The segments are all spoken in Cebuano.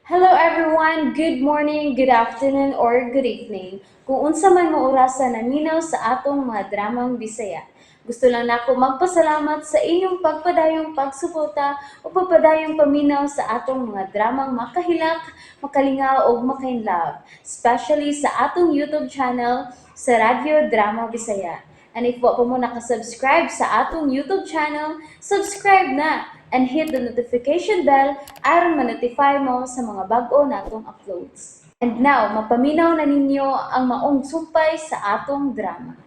Hello everyone! Good morning, good afternoon, or good evening. Kung unsa man mo orasa naminaw sa atong mga dramang Bisaya. Gusto lang nako magpasalamat sa inyong pagpadayong pagsuporta o pagpadayong paminaw sa atong mga dramang makahilak, makalingaw ug makainlove, especially sa atong YouTube channel sa Radyo Drama Bisaya. And if wa pa mo nakasubscribe sa atong YouTube channel, subscribe na and hit the notification bell aron ma-notify mo sa mga bag-o natong uploads. And now, mapaminaw na ninyo ang maong sumpay sa atong drama.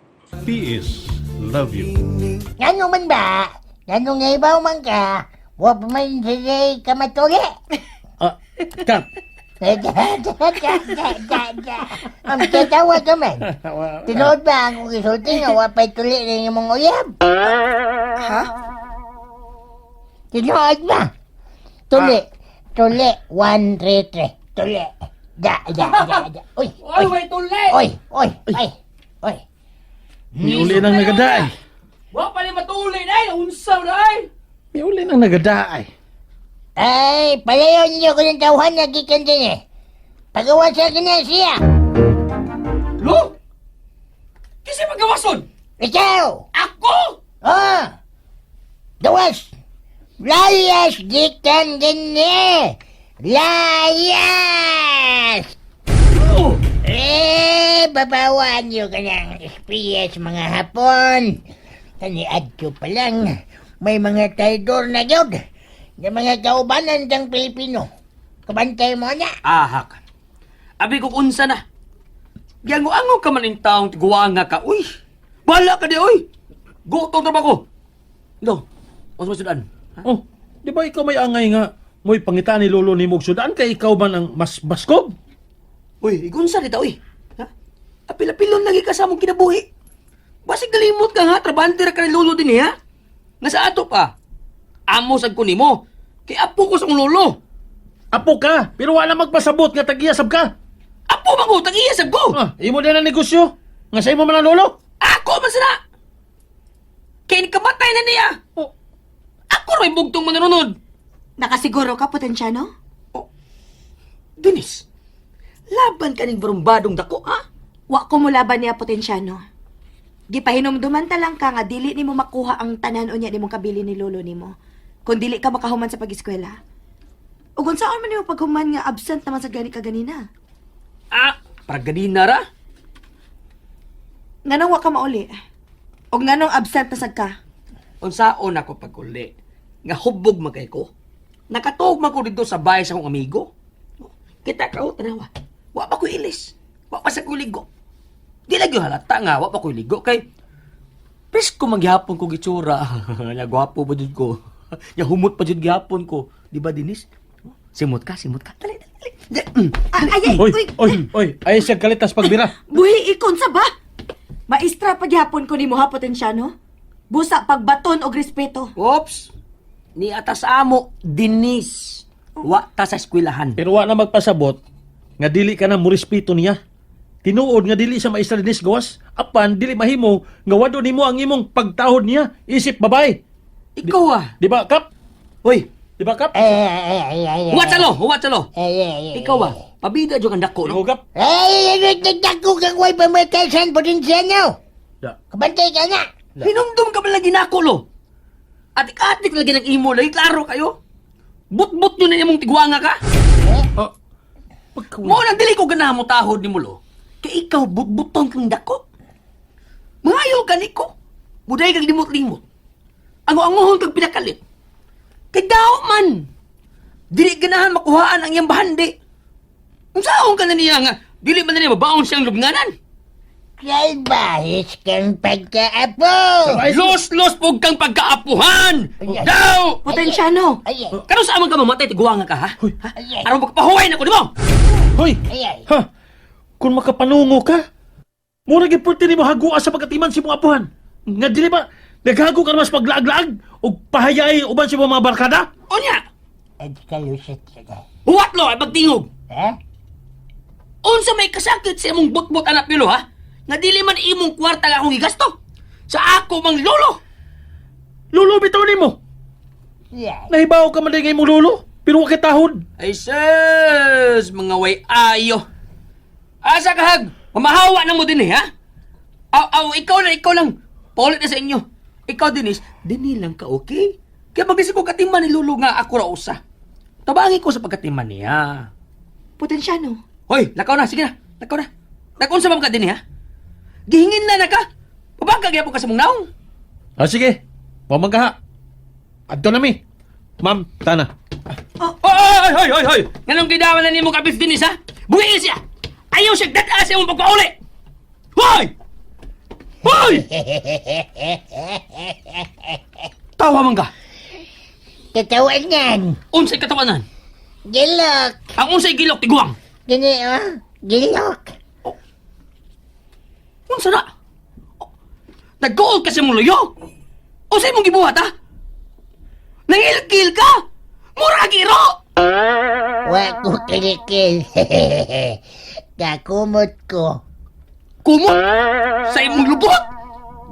PS love you. Ngano man ba? Ngano nga ibaw man ka? Wa pa man sila ka matuli. Ah, Kap. Ang tatawa ka man. Tinuod ba akong gisulti nga wa pa'y tuli ng imong uyab? Ha? Tinuod ba? Tuli. Tuli. 1, 3, 3. Tuli. Da, da, da, da. Uy, Oy, way tuli! oy, oy, ay, oy. Miuli nang nagadaay. Wa pa ni matuli day, unsa day? Miuli nang nagadaay. Ay, palayo ninyo ko ng tawhan na gikan din eh. Pagawa sa akin na siya. Lo? Kasi pagawason? Ikaw! Ako? Ah! Gawas! Layas gikan din eh! Layas! Oh, Eh, babawaan niyo ka ng SPS mga Hapon. Kani adto pa lang, may mga traidor na gyud. Nga mga kaubanan ng Pilipino. Kabantay mo na. Ahak. Abi ko unsa na. Giango-ango ka man ning taong tiguanga ka. Uy. Bala ka di oy. Gutom ra ba ko? Lo. Unsa man sudan? Ha? Oh, di ba ikaw may angay nga mo'y pangita ni lolo ni Mog Sudan kay ikaw man ang mas baskob? Uy, igunsa dita uy. Ha? Apil-apilon lagi ka sa among kinabuhi. Basig galimot ka nga, trabante ra ka ni lolo din eh, ha? Nasa ato pa. Amo sad ko nimo. Kay apo ko sa akong lolo. Apo ka, pero wala magpasabot nga tagiya sab ka. Apo man ko, tag-iya sab ko. Ah, imo din ang negosyo. Nga sa imo man ang lolo. Ako man sila. Kay kamatay na niya. Oh, Ako rin bugtong manunod. Nakasiguro ka, Potensyano? Oh. Dennis, laban ka ning barumbadong dako, ha? Wa ko mulaban niya, Potensyano. Gipahinumduman ta lang ka nga dili nimo makuha ang tanan unya nimong kabili ni lolo nimo. Kung dili ka makahuman sa pag-eskwela. Ug unsaon man nimo paghuman nga absent naman sa gani ka ganina? Ah, para ganina ra. Nganong wa ka mauli? Ug nganong absent na sad ka? Unsaon ako paguli? Nga hubog man kay ko. Nakatuog man ko dito sa bahay sa akong amigo. Kita ka, oh, tanawa. Wa pa ko ilis. Wa pa sa ko ligo. Di lagi halata nga, wa pa ko ligo. Kay, presko man gihapon ko gitsura. Nya gwapo pa jud ko. Nya humot pa jud gihapon ko. Di ba, Dinis? Simot ka, simot ka. Dali, dali, dali. Dali. Ah, ay, ay, oy, uy, oy, oy, ay siya kalitas pagbira. Buhi ikon sa ba? Maestra pagyapon ko nimo ha, Potensyano? Busa pagbaton og respeto. Oops! Ni atas amo, Dinis. Wa ta sa eskwelahan. Pero wala magpasabot nga dili ka na morespeto niya. Tinuod nga dili sa maestra Dinis gawas, apan dili mahimo nga wado nimo ang imong pagtahod niya isip babay. Ikaw ah. Di ba, Kap? Hoy, Di ba, Kap? Ay, ay, ay, ay, ay. huwat sa lo, huwat sa lo. Ay, ay, ay, Ikaw ah, pabida jud ang dako no. Ikaw, Kap? Ay, ay, ay, nagdako kang way pamatasan, Potensyano. Da. Kabantay ka na. Hinumdum ka ba lagi nako lo? Atik-atik lagi ng imo lagi klaro kayo. But-but nyo na imong tigwanga ka. Oh, pagka- Mo nang dili ko ganahan mo tahod nimo lo. Kay ikaw but-buton kang dako. Mangayo ka niko. Buday kag limot-limot. Ango-angohon kag pinakalit. Kay daw man. Dili ganahan makuhaan ang iyang bahandi. Unsaon ka na niya nga dili man na niya mabaon siyang lubnganan. Salbahis kang pagkaapo. Los-los pug kang pagkaapuhan! Ay, ay. Daw! Potensyano! Ay, ay, Karon sa man ka mamatay, tiguanga ka, ha? Hoy. Ha? Ay, ay. Aron magpahuway na ko nimo! Hoy! ay, ay. Ha? Kung makapanungo ka, mura gyud pwerte nimo hagua sa pagkatiman si mong apuhan. Nga dili ba naghago ka naman sa paglaag-laag ug pahayay uban sa imong mga barkada? Unya! At kalusot ka na. Huwat lo ay magtingog! Ha? Unsa may kasakit sa imong butbut anak pilo, ha? Nga dili man imong kwarta nga akong gigasto. Sa ako mang lolo. Lolo bitaw nimo. Yeah. Nahibaw ka man din nga imong lolo. Pero wa kay tahod. Ay sus, mga way ayo. Asa ka hag? Mamahawa na mo din eh, ha? Aw, aw, ikaw lang, ikaw lang. Paulit na sa inyo. Ikaw, Denise, dini lang ka, okay? Kaya magising ko katiman ni Lolo nga ako ra usa. Tabangin ko sa pagkatiman niya. Potensyano. Hoy, lakaw na, sige na, lakaw na. Nakunsa ba ka din ha? Gihingin na na ka. Pabangka gyapon ka sa mong naong. Ah, sige. Wa man kaha. Adto na mi. Ma'am, tana. Oh, hoy, hoy, hoy, hoy! Nganong gidawan na nimo kapis dinis, ha? Buhiin siya! Ayaw siya dad sa imong pagpauli! Hoy! Hoy! Tawa man ka! Katawanan. Unsay katawanan? Gilok. Ang unsay gilok tiguang? Gini, oh. Gilok. Unsa na? Oh, nagguol ka sa imong luyo? Unsay imong gibuhat, ha? Nangilkil ka! Mura giro! Wa ko kilikil. Kakumot ko. Kumot! Sa imong lubot!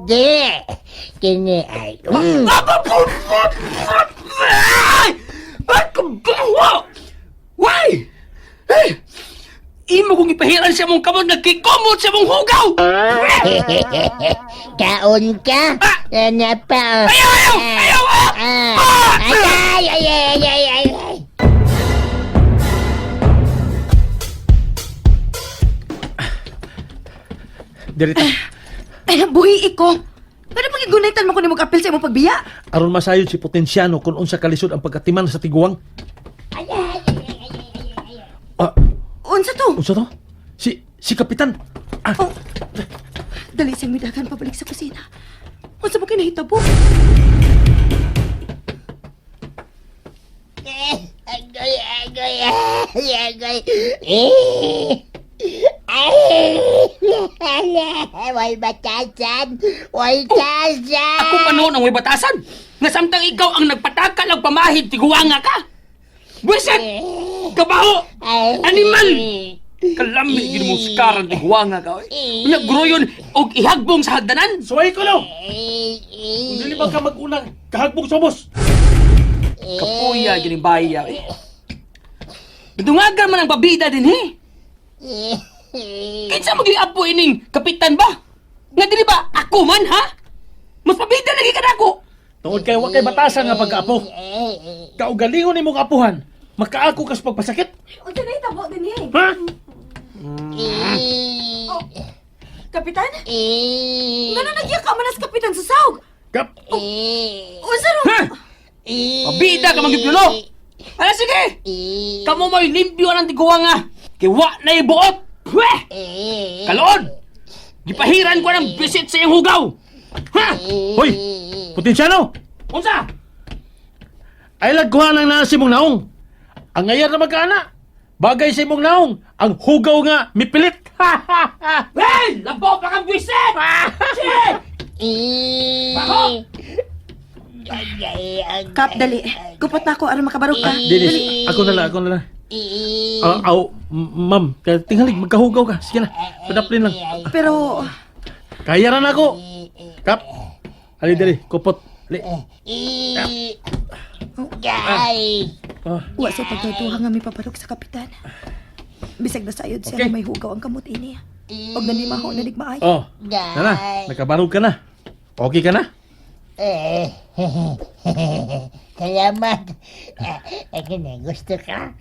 Di. Kini ay. Ay! Ay, kabawa! Why? Hey! Imo kong ipahiran sa mong kamot nagkikumot sa mong hugaw! Kaon ka? Ah! Ano pa? oh. Ayaw! Ayaw! Ayaw! Ah. Ah! Ay, ay, ay, ay, ay, ay, ay. Diri ta. Ay, buhi ko. Pero pagigunaitan mo ko nimo apil sa imong pagbiya. Aron masayod si Potensyano kung unsa kalisod ang pagkatiman sa tiguang. Ah, Unsa to? unsa to? Si si Kapitan. Ah, Oh. Dali siyang midagan pabalik sa kusina. Unsa ba kinahitabo? Eh, Agoy, agoy, ay, agoy. Eh. Ay, way batasan, way tasan. Ako pa noon ang may batasan! Nga samtang ikaw ang nagpatakal ang pamahid, tiguanga ka! Buwisit! Kabaho! Ay. Animal! Kalami gid mo skaran tiguanga ka. Oy. Nagruyon og ihagbong sa hagdanan. Suway ko no. Eh, Kung eh, dili ba ka mag-unang kahagbong somos. Kapuya gining baya. Eh. Dungagan man ang babida din he. eh, eh. Kinsa mo gini apo ining kapitan ba? Nga dili ba ako man ha? Mas pabida lagi ka nako. Tungod kay wa kay batasan nga pagkaapo. Kaugalingon nimong apuhan, makaako kas pagpasakit. Unsa nahitabo dinhi? Ha? Eh, Kapitan? eh, Ngano nagya ka man as kapitan sa sawg? Kap. eh, Unsa ro? Ha? eh, Pabida ka magyulo. Ala sige. eh, Kamo mo'y limpyo ang tiguang nga. Kay wa na ibuot. Pweh! eh, Kaloon! Gipahiran ko ng bisit sa iyong hugaw. Ha? Hoy, Potensyano. Unsa? Ay lagkuha ng nasa imong naong. Ang ngayar na magkaana. Bagay sa imong naong, ang hugaw nga mipilit. Hey! Labaw pa kang bisit! Shit! eh. Baho! Ay, ay, ay, Kap, dali. Kupot na ako aron makabarog ka. Dinis, ako na lang, ako na lang. eh, Ah, aw, ma'am, tingalig, magkahugaw ka. Sige na, padaplin lang. Pero Kaya ra na ako. Kap, ali dali, kupot. Ali. eh, ay. Ah, wa sa pagduduha nga may pabarog sa kapitan. Bisag nasayod siya Okay. nga may hugaw ang kamot ini. Og nanimaho na nigmaay. oh, na na, nakabarog ka na. Okay ka na? Eh, salamat. Eh, kini, gusto ka?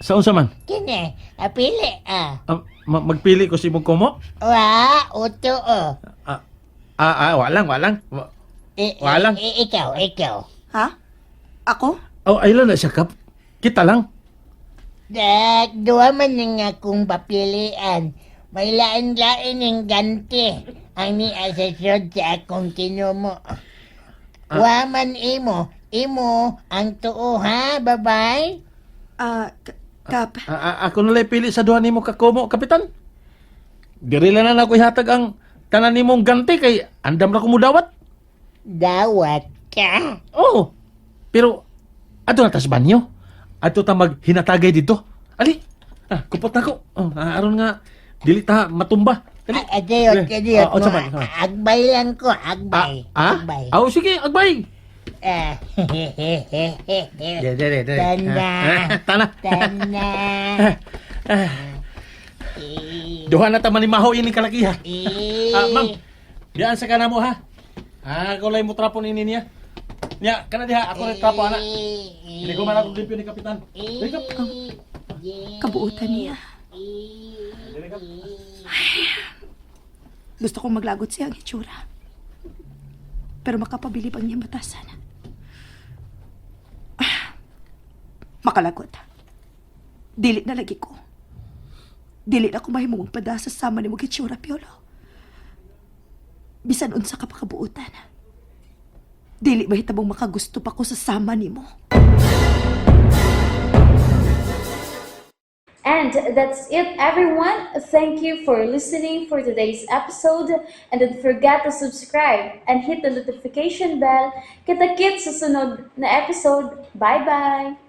Sa unsa man? Kini, apili ah. Ah, magpili ko si imong kumo? Wa, uto oh. Ah, ah, ah, walang, walang. Eh, Wala lang. eh, ikaw, ikaw. Ha? Ako? Oh, ay lang na siya, Kap. Kita lang. Da, duwa man nga akong papilian. May lain-lain ng ganti ang ni-asesyon sa akong kinumo. Wa man imo, imo ang tuo ha, babay? Ah, Kap. Ah, ah, ako na lang pili sa duha nimo ka kumo, kapitan. Diri lang na ako ihatag ang tanan nimong ganti kay andam na ko mudawat. Dawat ka. Oo. Pero ato na tas banyo. Ato ta maghinatagay dito. Ali. Ah, kupot na ko. Oh, ah, aron nga dili ta matumba. Dali. Ah, Adiyot, Eh, adiyot ah, mo. unsa man, unsa man? Agbay lang ko, agbay. Ah, ah? Agbay. Oh, sige, agbay. Ah. Dere, dere, dere. Tana. Tana. Tana. Duha na ta manimaho ini kalakiha. Eh. Ah, ma'am. Diyan sa kana mo ha. Ah, ako lang mo trapo nini niya. Nya, kana diha ako lang trapo ana. Hindi ko man ako limpyo ni kapitan. Dili ka. Kabuutan niya. Dili ka. Gusto kong maglagot siya ang itsura. Pero makapabilib ang niyang batasan. Ah, makalagot. Dili na lagi ko. Dili na ko mahimong magpada sa sama ni mong itsura, Piolo. Bisan unsa ka pa kabuutan. Dili mahitabong makagusto pa ko sa sama nimo. And that's it, everyone. Thank you for listening for today's episode. And don't forget to subscribe and hit the notification bell. Kita-kits sa sunod na episode. Bye-bye!